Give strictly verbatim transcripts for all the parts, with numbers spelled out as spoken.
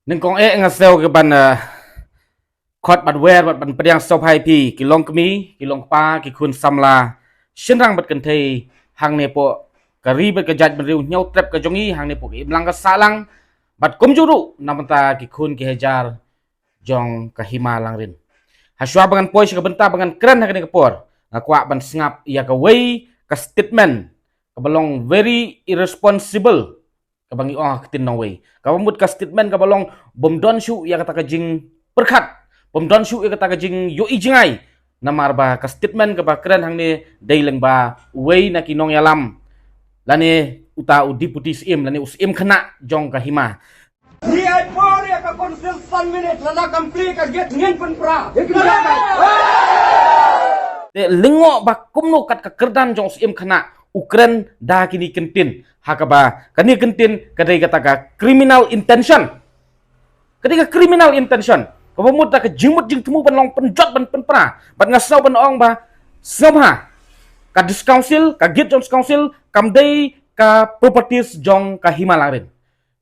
Nyngkong eh nga sngew ka ban, eh, khot bad wer bad ban pdiang sngewbha ïa phi ki long kmie, ki long kpa, ki khun samla shynrang bad kynthei hangne hapoh ka ri bad ka jaitbynriew hynñiewtrep ka jong ngi, hangne hapoh ka imlang ka sahlang bad kumjuh ruh na bynta ki khun ki hajar jong ka Hima Langrin. Hashwa ba ngan poi sha ka bynta ba ngan kren ha kane ka por, nga kwah ban sngap ïa kawei ka statement kaba long very irresponsible, kaba ngi ong ha ka ktien nongwei, kaba mut ka statement kaba long bym don shuh ïa kata ka jingpyrkhat, bym don shuh ïa kata ka jingïohi jngai. Namar ba ka statement kaba kren hangne dei lyngba uwei na ki nongïalam lane uta u Deputy Syiem lane u Syiem Khynnah jong ka Hima. Ngi ai por ïa ka Council san minit, lada kam plie ka gate ngin pynpra. Te lyngngoh ba kumno kat ka kyrdan jong u Syiem Khynnah u kren da kine ki kyntien, ha kaba kane ka kyntien ka dei kata ka criminal intention. Ka dei ka criminal intention kaba mut da ka jingmut jingthmu ban long pynjot ban pynpra. Bad nga sngew ban ong ba sngewbha ka District Council, ka gate jong District Council kam dei ka properties jong ka Hima Langrin.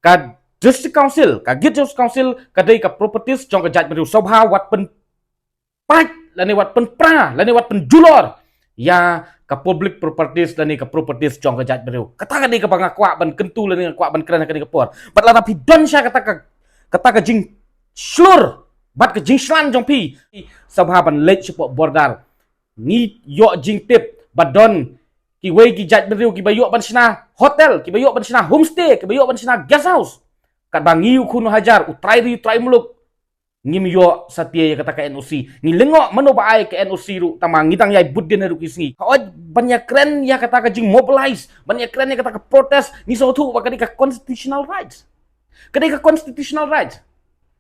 Ka District Council, ka gate jong District Council ka dei ka properties jong ka jaitbynriew. Sngewbha wat pynpait lane wat pynpra lane wat pynjulor ïa ka public properties lane ka properties jong ka jaitbynriew. Kata ka dei kaba nga kwah ban kyntu lane nga kwah ban kren ha kane ka por. Bad lada phi don sha kata ka, kata ka jingshlur bad ka jingshlan jong phi, sngewbha ban leit shapoh border. Ngi ïoh jingtip ba don kiwei ki jaitbynriew kiba ïoh ban shna hotel, kiba ïoh ban shna homestay, kiba ïoh ban shna guest house. Katba ngi u khun u hajar, u trai ri u trai muluk, ngim ïoh satia ïa kata ka N O C. Ngi lyngngoh mano ba ai ka N O C ruh, tangba ngi dang ïai bud dien ha ruh ki sngi. Hooid, ban ïakren ïa kata ka jingmobilize, ban ïakren ïa kata ka protest, ngi sngewthuh ba ka dei ka constitutional rights. Ka dei ka constitutional rights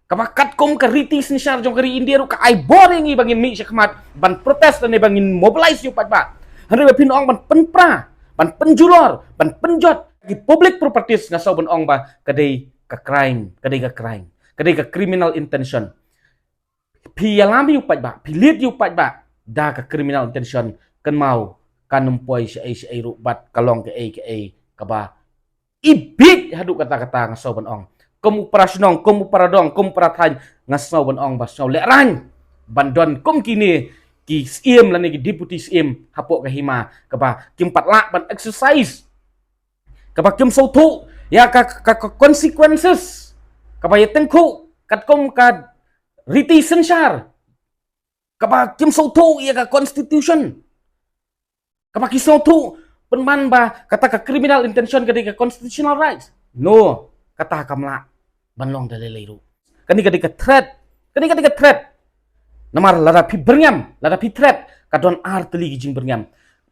kaba katkum ka riti synshar jong ka ri India ruh ka ai bor ïa ngi ba ngin mih shakhmat ban protest lane ba ngin mobilize ïa u paidbah. Hynrei ba phin ong ban pynpra, ban pynjulor, ban pynjot ki public properties, nga sngew ban ong ba ka dei ka crime, ka dei ka crime, ka dei ka criminal intention. Phi ïalam ïa u paidbah, phi leit ïa u paidbah da ka criminal intention, kynmaw kan ym poi shaei shaei ruh bad ka long kaei kaei kaba ibit haduh katta katta, nga sngew ban ong. Kum u para shnong, kum u para dong, kum u para thaiñ, nga sngew ban ong ba sngew lehraiñ ban don kum kine ki syiem lane ki deputy syiem hapoh ka Hima kaba kim pat lah ban exercise, kaba kim sngewthuh ïa ka, ka, ka consequences kaba ïatyngkhuh katkum ka riti synshar, kaba kim sngewthuh ïa ka constitution, kaba ki sngewthuh pynban ba kata ka criminal intention ka dei ka constitutional rights. No, kata kam lah ban long da lei lei ruh. Kane ka dei ka threat, kane ka dei ka threat. Namar lada phi byrngem, lada phi threat, ka don ar tylli ki jingbyrngem.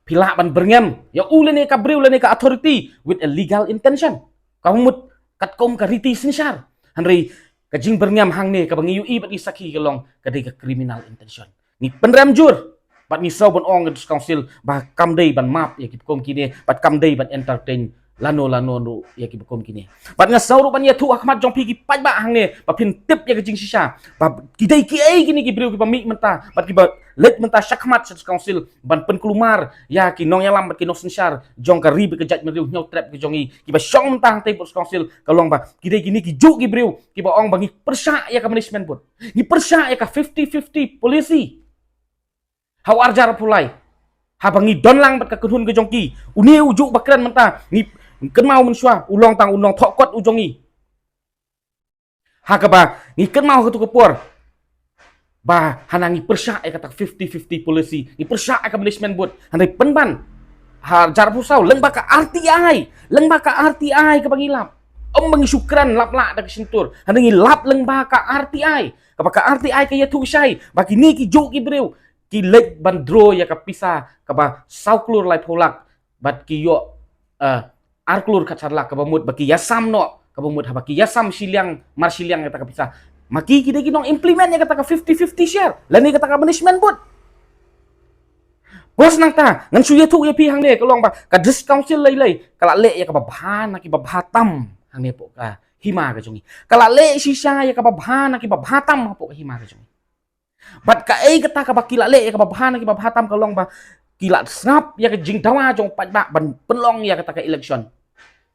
Phi lah ban byrngem ïa u lane ka briew lane ka authority with a legal intention, ka mut katkum ka riti synshar. Hynrei ka jingbyrngem hangne kaba ngi ïohi bad ngi sakhi ka long ka dei ka criminal intention. Ngi pynrem jur bad ngi sngew ban ong ïa ka District Council ba kam dei ban map ïa kiba kum kine bad kam dei ban entertain lano lano ruh ïa kiba kum kine. Bad nga sngew ruh ban ïathuh ha khmat jong phi ki paidbah hangne ba phin tip ïa ka jingshisha ba ki dei kiei kine ki briew kiba mih mynta bad kiba leit mynta shakhmat sha District Council ban pynkulmar ïa ki nongïalam bad ki nongsynshar jong ka ri bad ka jaitbynriew hynñiewtrep ka jong ngi, kiba shong mynta hangtei hapoh District Council, ka long ba ki dei kine kijuh ki briew kiba ong ba ngi pyrshah ïa ka management board, ngi pyrshah ïa ka fifty fifty policy. Ha u arhajar arphew lai, haba ngi don lang bad ka kynhun ka jong ki, une ujuh ba kren mynta, ngi kynmaw mynshuwa u long tang u nongthoh kot u jong ngi. Ha kaba ngi kynmaw ha katu ka por ba hana ngi pyrshah ïa kata ka fifty fifty policy, ngi pyrshah ïa ka management board. Hynrei pynban ha arhajar arphew saw, lyngba ka R T I, lyngba ka R T I kaba ngi lap, ym ba ngi shu kren lap lah da ka shyntur, hynrei ngi lap lyngba ka R T I, kaba ka R T I ka ïathuh shai ba kine kijuh ki briew ki leit ban draw ïa ka pisa kaba saw klur laiphew lak bad ki ïoh, eh, ar klur khatsan lak, kaba mut ba ki ïasam noh, kaba mut haba ki ïasam shiliang mar shiliang ïa kata ka pisa. Ma ki ki dei ki nong implement ïa kata ka fifty fifty share lane kata ka management board. Bad nangta ngan shu ïathuh ïa phi hangne, ka long ba ka District Council lei lei ka la leh ïa kaba bha na kiba bha tam hangne hapoh ka Hima ka jong ngi. Ka la leh shisha ïa kaba bha na kiba bha tam hapoh ka Hima ka jong ngi. Bad kaei kata kaba ki la leh ïa kaba bha na kiba bha tam, ka long ba ki la sngap ïa ka jingdawa jong u paidbah ban pynlong ïa kata ka election.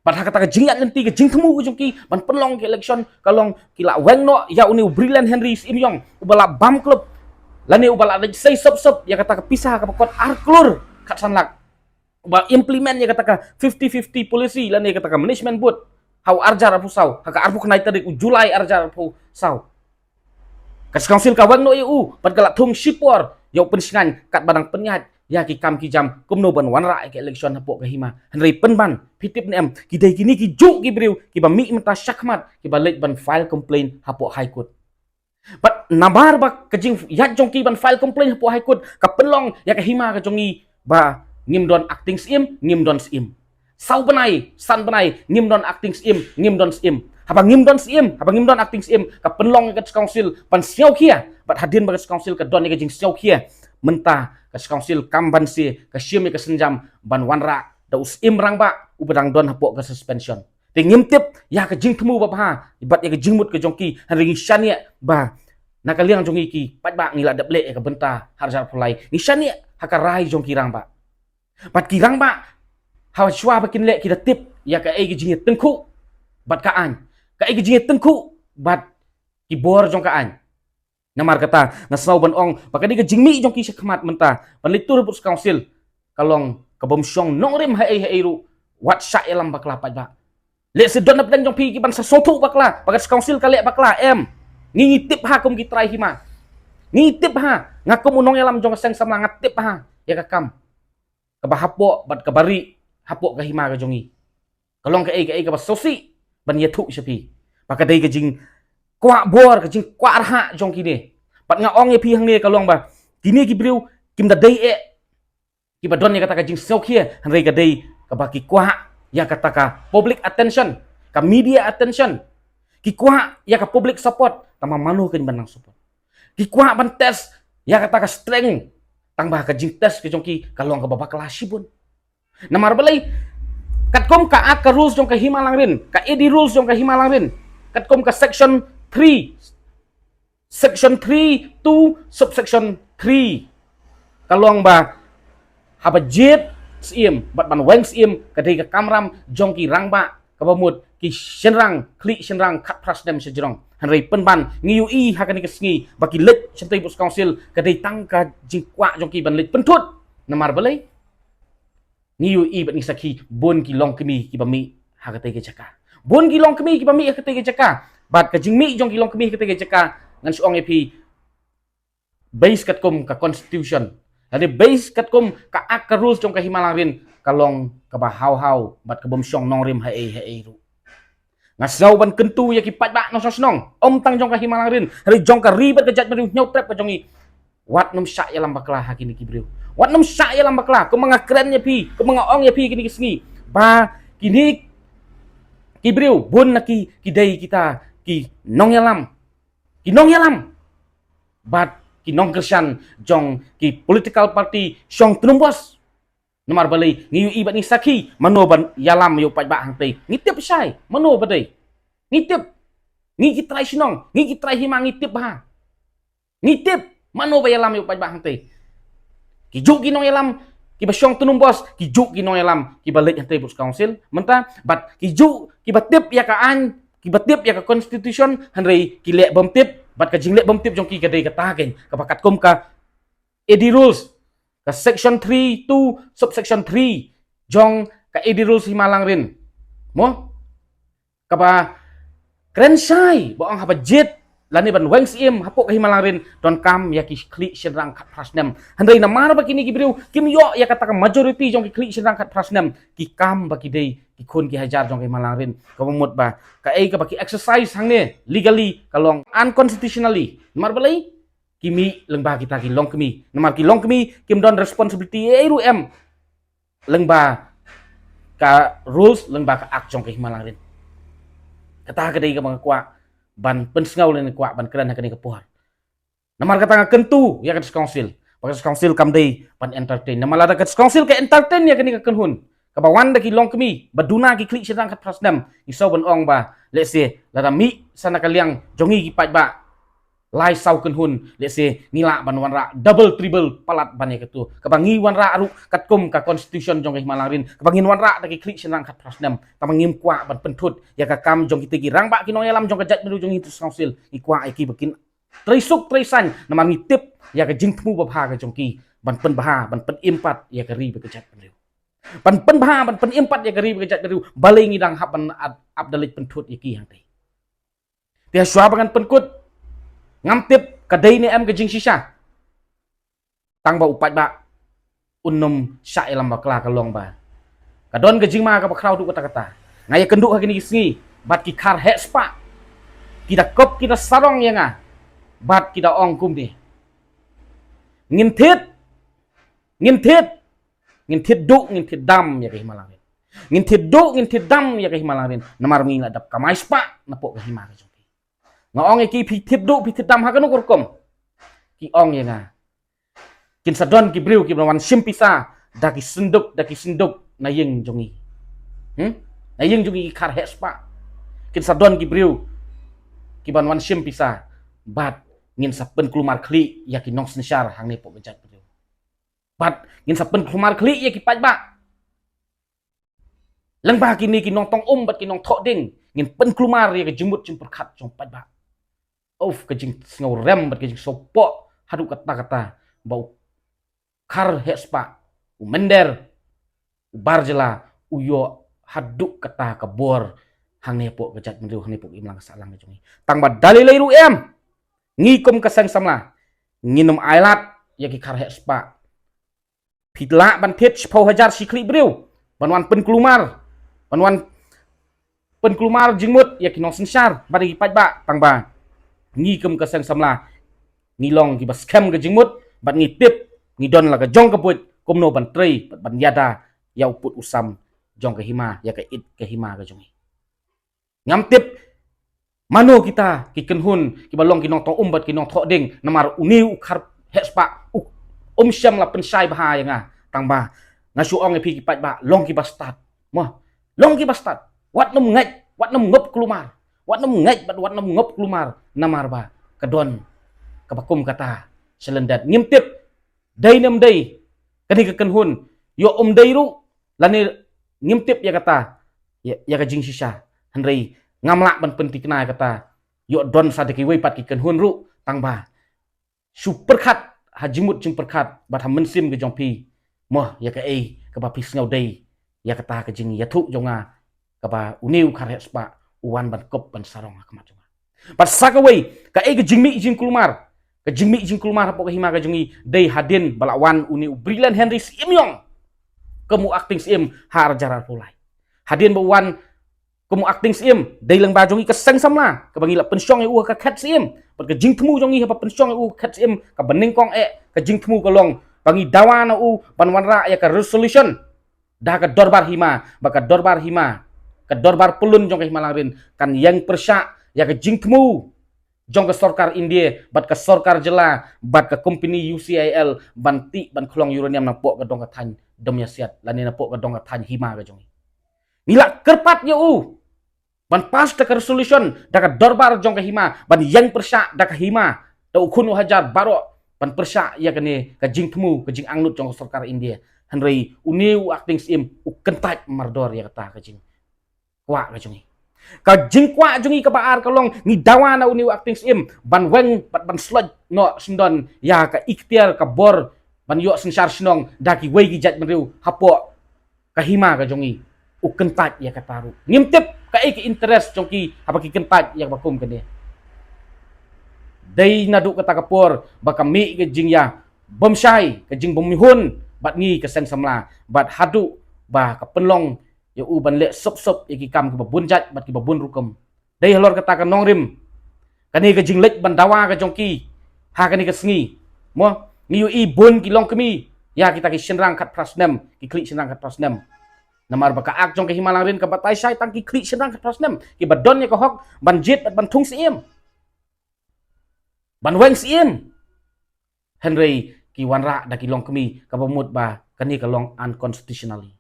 Bad ha kata ka jingïaid lynti, ka jingthmu ka jong ki ban pynlong ka election, ka long ki la weng noh ïa une u Brilliant Henry Syiemliong, uba la bam klop lane uba la leit sei sop sop ïa kata ka pisa kaba kot ar klur khatsan lak, uba implement ïa kata ka fifty fifty policy lane kata ka management vote ha u arhajar arphew saw, ha ka arphew khyndai tarik u July arhajar arphew saw. Ka District Council ka weng noh ïa u bad ka la thung shipor ïa u pynshngaiñ katba dang pynïaid ïa ki kam ki jam kumno ban wanrah ïa ka election hapoh ka hima. Hynrei pynban, phi tip ne em, ki dei kine ki juh ki briew kiba mih mynta shakhmat kiba leit ban file complaint hapoh High Court. Bad namar ba ka jingïaid jong ki ban file complaint hapoh High Court ka pynlong ïa ka hima ka jong ngi ba ngim don acting Syiem, ngim don Syiem. Saw bnai, san bnai ngim don acting Syiem, ngim don Syiem. Haba ngim don Syiem, haba ngim don acting Syiem, ka pynlong ïa ka District Council ban sngewkhia. Bad hadien ba ka District Council ka don ïa ka jingsngewkhia, mynta ka District Council kam ban sa ka shim ïa ka sienjam ban wanrah da u Syiem Rangbah uba dang don hapoh ka suspension. Te ngim tip ïa ka jingthmu babha bad ïa ka jingmut ka jong ki, hynrei ngi shaniah ba na ka liang jong ngi ki paidbah ngi la dep leh ïa ka bynta ha arhajar arphew lai. Ngi shaniah ha ka rai jong ki rangbah. Bad ki rangbah, ha shuwa ba kin leh, ki da tip ïa kaei ka jingïatyngkhuh bad ka aiñ, kaei ka jingïatyngkhuh bad ki bor jong ka aiñ. Namar kata nga sngew ban ong ba ka dei ka jingmih jong ki shakhmat mynta ban leit tur ha District Council ka long ka bym shong nongrim haei haei ruh. Wat shah ïalam bakla paidbah. Lehse don napdeng jong phi ki ban sa sngewthuh bakla ba ka District Council ka leh bakla, em. Ngi ngi tip ha kum ki trai hima. Ngi tip ha, nga kum u nongïalam jong ka seng samla nga tip ha ïa ka kam kaba hapoh bad kaba rieh hapoh ka hima ka jong ngi. Ka long kaei kaei kaba sngewsih ban ïathuh sha phi ba ka dei ka jingkwah bor, ka jingkwah rhah jong kine. Bad nga ong ïa phi hangne ka long ba kine ki briew kim da dei eh kiba don ïa kata ka jingsngewkhia, hynrei ka dei kaba ki kwah ïa kata ka public attention, ka media attention. Ki kwah ïa ka public support, tangba mano kein ban nang support? Ki kwah ban test ïa kata ka strength, tangba ka jingtest ka jong ki ka long kaba bakla shibun. Namar balei? Katkum ka Act, ka rules jong ka Hima Langrin, ka A D rules jong ka Hima Langrin, katkum ka section three, section three two subsection three, ka long ba haba jied Syiem bad ban weng Syiem ka dei ka kamram jong ki rangbah kaba mut ki shynrang, khlieh shynrang khatphra snem shajrong. Hynrei pynban ngi ïohi ha kane ka sngi ba ki leit sha District Council ka dei tang ka jingkwah jong ki ban leit pynthut. Namar balei? Ngi ïohi bad ngi sakhi bun ki longkmie kiba mih ha katei ka jaka. Bun ki longkmie kiba mih ha katei ka jaka. Bad ka jingmih jong ki longkmie ha katei ka jaka, ngan shu ong ïa phi, base katkum ka constitution, lane base katkum ka Act, ka rules jong ka Hima Langrin, ka long kaba haw haw bad ka bym shong nongrim haei haei ruh. Nga sngew ban kyntu ïa ki paidbah nongshong shnong, ym tang jong ka Hima Langrin, hynrei jong ka ri bad ka jaitbynriew Hynñiewtrep ka jong ngi. Wat nym shah ïalam bakla ha kine ki briew. Wat nym shah ïalam bakla, kumba nga kren ïa phi, kumba nga ong ïa phi kine ki sngi, ba kine ki briew bun na ki, ki dei kita ki nongïalam, ki nongïalam bad ki nongkyrshan jong ki political party shong tnum bos. Namar balei? Ngi ïohi bad ngi sakhi mano ban ïalam ïa u paidbah hangtei. Ngi tip shai mano ba dei. Ngi tip. Ngi ki trai shnong, ngi ki trai hima ngi tip bha. Ngi tip mano ba ïalam ïa u paidbah hangtei. Ki juh ki nongïalam kiba shong tnum bos, ki juh ki nongïalam kiba leit hangtei District Council mynta, bad ki juh kiba tip ïa ka aiñ, kiba tip ïa ka constitution, hynrei ki leh bym tip, bad ka jingleh bym tip jong ki ka dei kata kein, kaba katkum ka A D rules, ka section three two subsection three jong ka A D rules Hima Langrin. Mo? Kaba kren shai ba ong haba jied lane ban weng Syiem hapoh ka Hima Langrin donkam ïa ki khlieh shynrang khatphra snem. Hynrei namar ba kine ki briew kim ïoh ïa kata ka majority jong ki khlieh shynrang khatphra snem, ki kam ba ki dei ki khun ki hajar jong ka Hima Langrin, kaba mut ba kaei kaba ki exercise hangne legally ka long unconstitutionally. Namar balei? Ki mih lyngba kita ki longkmie. Namar ki longkmie kim don responsibility ei ruh em lyngba ka rules, lyngba ka Act jong ka Hima Langrin. Kata ka dei kaba nga kwah ban pynsngew lane kwah ban kren ha kane ka por. Namar kata nga kyntu ïa ka District Council ba ka District Council kam dei ban entertain. Namar lada ka District Council ka entertain ïa kane ka kynhun kaba wan da ki longkmie ba duna ki khlieh shynrang khatphra snem, ngi sngew ban ong ba lehse lada mih sa na ka liang jong ngi ki paidbah, lai saw kynhun, lehse ngi lah ban wanrah double triple palat ban ïa katu. Kaba ngi wanrah ruh katkum ka constitution jong ka Hima Langrin, kaba ngin wanrah da ki khlieh shynrang khatphra snem, tangba ngim kwah ban pynthut ïa ka kam jong kita ki rangbah ki nongïalam jong ka jaitbynriew jong ngi, Hynñiewtrep Council. Ngi kwah ïa ki ba kin trei suk trei saiñ, namar ngi tip ïa ka jingthmu babha ka jong ki ban pynbha, ban pynim pat ïa ka ri bad ka jaitbynriew. Ban pynbha, ban pynim pat ïa ka ri bad ka jaitbynriew, balei ngi dang hap ban ap, ap da leit pynthut ïa ki hangtei. Te shuwa ba ngan pynkut, ngam tip ka dei ne em ka jingshisha, tangba u paidbah un nym shah ïalam bakla, ka long ba ka don ka jingma kaba khraw haduh katta katta. Nga ïakynduh ha kine ki sngi bad ki khar heh spah, ki da kop, ki da sarong ïa nga bad ki da ong kumne: Ngin thied, ngin thied, ngin thied duh, ngin thied dam ïa ka Hima Langrin. Ngin thied duh, ngin thied dam ïa ka Hima Langrin, namar ngi la dap kamai spah napoh ka hima ka jong ki. Nga ong ïa ki: Phi thied duh, phi thied dam ha kano ka rukom? Ki ong ïa nga: Kin sa don ki briew kiban wan shim pisa da ki synduk, da ki synduk na ïing jong ngi. Hmm? Na ïing jong ngi ki khar heh spah. Kin sa don ki briew kiban wan shim pisa bad ngin sa pynkulmar khlieh ïa ki nongsynshar hangne hapoh ka jaitbynriew. Bad ngin sa pynkulmar khlieh ïa ki paidbah. Lyngba kine ki nongtong um bad ki nongthoh dieng, ngin pynkulmar ïa ka jingmut jingpyrkhat jong paidbah. Uf, ka jingsngewrem bad ka jingsngewpoh haduh katta katta ba u khar heh spah, u mynder, u bar jylla, u ïoh haduh katta ka bor hangne hapoh ka jaitbynriew, hangne hapoh ka imlang ka sahlang ka jong ngi. Tangba da lei lei ruh em, ngi kum ka seng samla ngin ym ailad ïa ki khar heh spah. Phi lah ban thied shiphew hajar shi khlieh briew ban wan pynkulmar, ban wan pynkulmar jingmut ïa ki nongsynshar bad ïa ki paidbah, tangba ngi kum ka seng samla ngi long kiba skhem ka jingmut bad ngi tip, ngi don la ka jong ka buit kumno ban trei bad ban ïada ïa u pud u sam jong ka hima, ïa ka it ka hima ka jong ngi. Ngam tip mano kita ki kynhun kiba long ki nongtong um bad ki nongthoh dieng, namar une u khar heh spah u um shym la pynshai bha ïa nga, tangba nga shu ong ïa phi ki paidbah, long kiba stad. Mo, long kiba stad. Wat nym ngeit, wat nym ngop kulmar. Wat nym ngeit bad wat nym ngop kulmar, namar ba ka don kaba kum kata sha lyndet. Ngim tip dei ne ym dei kane ka kynhun, ïoh ym dei ruh, lane ngim tip ïa kata, ïa, ïa ka jingshisha. Hynrei ngam lah ban pynthikna ïa kata, ïoh don sa da kiwei pat ki kynhun ruh, tangba shu pyrkhat ha jingmut jingpyrkhat bad ha mynsiem ka jong phi. Mo, ïa kaei kaba phi sngew dei ïa kata ka jingïathuh jong nga, kaba une u khar heh spah u wan ban kop ban sarong ha khmat jong nga. Bad sa kawei, kaei ka jingmih jingkulmar, ka jingmih jingkulmar hapoh ka hima ka jong ngi, dei hadien ba la wan une u Brilliant Henry Syiemiong kum u acting Syiem ha ar hajar arphew lai. Hadien ba u wan kum u acting Syiem, dei lyngba jong ngi ka seng samla kaba ngi la pynshong ïa u ha ka khet Syiem. Bad ka jingthmu jong ngi haba pynshong ïa u ha ka khet Syiem, kaba nyngkong eh ka jingthmu ka long ba ngi dawa na u ban wanrah ïa ka resolution da ka dorbar hima, ba ka dorbar hima, ka dorbar pyllun jong ka Hima Langrin, kan ïeng pyrshah ïa ka jingthmu jong ka sorkar India bad ka sorkar jylla bad ka kompani U C I L ban tih ban khlong uranium napoh ka dong ka thaiñ Domiasiat lane napoh ka dong ka thaiñ hima ka jong ngi. Ngi la kyrpad ïa u ban pass da ka resolution da ka dorbar jong ka hima, ban ïeng pyrshah da ka hima, da u khun u hajar baroh, ban pyrshah ïa kane ka jingthmu, ka jingangnud jong ka sorkar India. Hynrei une u acting Syiem u kyntait mardor ïa kata ka jingkwah ka jong ngi. Ka jingkwah jong ngi kaba ar ka long, ngi dawa na une u acting Syiem ban weng bad ban sloit noh syndon ïa ka iktiar, ka bor ban ïoh synshar shnong da kiwei ki jaitbynriew hapoh ka hima ka jong ngi. U kyntait ïa kata ruh. Ngim tip kaei ka interest jong ki haba ki kyntait ïa kaba kum kane. Dei naduh kata ka por ba ka mih ka jingïabymshai, ka jingbymihun bad ngi ka seng samla, bad haduh ba ka pynlong ïa u ban leh sop sop ïa ki kam kiba bun jait bad kiba bun rukom. Dei halor kata ka nongrim, kane ka jingleit ban dawa ka jong ki ha kane ka sngi. Mo, ngi ïohi bun ki longkmie ïa kita ki shynrang khatphra snem, ki khlieh shynrang khatphra snem. Namar ba ka Act jong ka Hima Langrin ka batai shai tang ki khlieh shynrang khatphra snem, kiba don ïa ka hok ban jied bad ban thung Syiem, ban weng Syiem. Hynrei ki wanrah da ki longkmie kaba mut ba kane ka long unconstitutionally.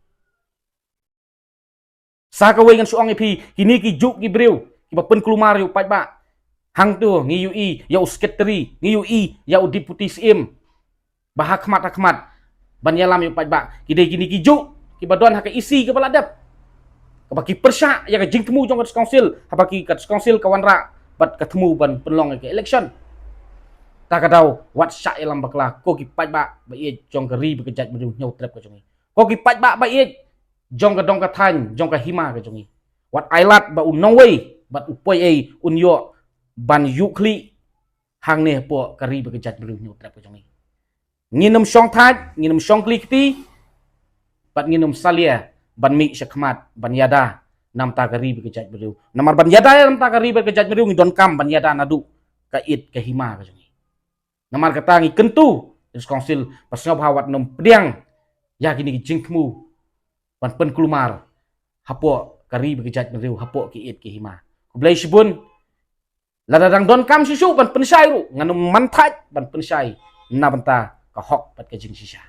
Sa kawei ngan shu ong ïa phi, kine ki juh ki briew kiba pynkulmar ïa u paidbah, Hangto ngi ïohi ïa u secretary, ngi ïohi ïa u deputy C M. Ba ha khmat ha khmat ban ïalam ïa u paidbah. Ki dei kine ki juh kiba don ha ka E C kaba la dep, kaba ki pyrshah ïa ka jingthmu jong ka District Council haba ki ka District Council ka wanrah bad ka thmu ban pynlong ïa ka election. Ta ka daw wat shah ïalam bakla, ko ki paidbah ba ïeit jong ka ri bad ka jaitbynriew Hynñiewtrep ka jong ngi, ko ki paidbah ba ïeit jong ka dong ka thaiñ jong ka hima ka jong ngi. Wat ai lad ba u nongwei bad u poi ei un ïoh ban ïuh khlieh hangne hapoh ka ri bad ka jaitbynriew Hynñiewtrep ka jong ngi. Ngin ym shong thait, ngin ym shong kli kti bad ngin ym salia ban mih sha khmat ban ïada na bynta ka ri bad ka jaitbynriew. Namar ban ïada na bynta ka ri bad ka jaitbynriew ngi donkam ban ïada naduh ka ïit ka hima ka jong ngi. Namar kata ngi kyntu ïa ka District Council ba sngewbha wat nym pdiang ïa kine ki jingthmu ban pynkulmar hapoh ka ri bad ka jaitbynriew, hapoh ki ïit ki hima. Khublei shibun. Lada dang donkam shuh shuh ban pynshai ruh, ngan ym man thait ban pynshai na bynta ka hok bad ka jingshisha.